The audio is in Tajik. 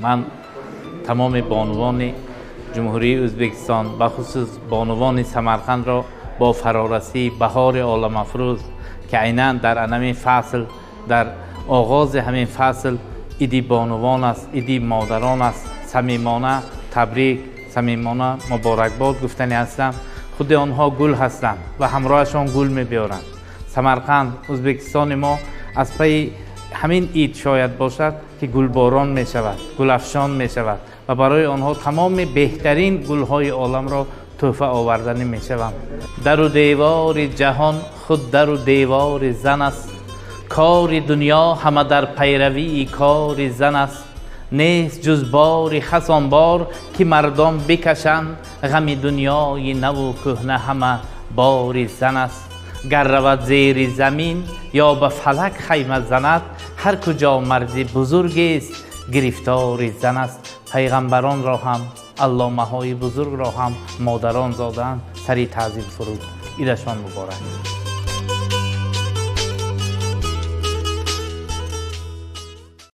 Ман тамоми бонувони Ҷумҳурии Ӯзбекистон, бахусус бонувони Самарқандро бо фарорасии баҳори оламафрӯз, ки айнан дар ҳамин фасл, дар оғози ҳамин фасл иди бонувон аст, иди модарон аст, самимона табрик, самимона муборакбод гуфтанӣ ҳастам. Худи онҳо гул ҳастанд ва ҳамроҳашон гул мебиёранд. Самарқанд, Ӯзбекистони мо аз пайи ҳамин ид шояд бошад, ки гулборон мешавад, гулафшон мешавад ва барои онҳо тамоми беҳтарин гулҳои оламро тӯҳфа оварданӣ мешавам. Дару девори ҷаҳон худ дару девори зан аст. Кори дунё ҳама дар пайравии кори зан аст. Нест ҷуз бори хасон бор, ки мардон бикашанд. Ғами дунёи наву кӯҳна ҳама бори зан аст. Гар равад зери замин ё ба фалак хайма занад, ҳар куҷо марди бузургест, гирифтори зан аст. Пайғамбаронро ҳам, алломаҳои бузургро ҳам модарон зодаанд. Сари таъзим фуруд. Идашон муборак.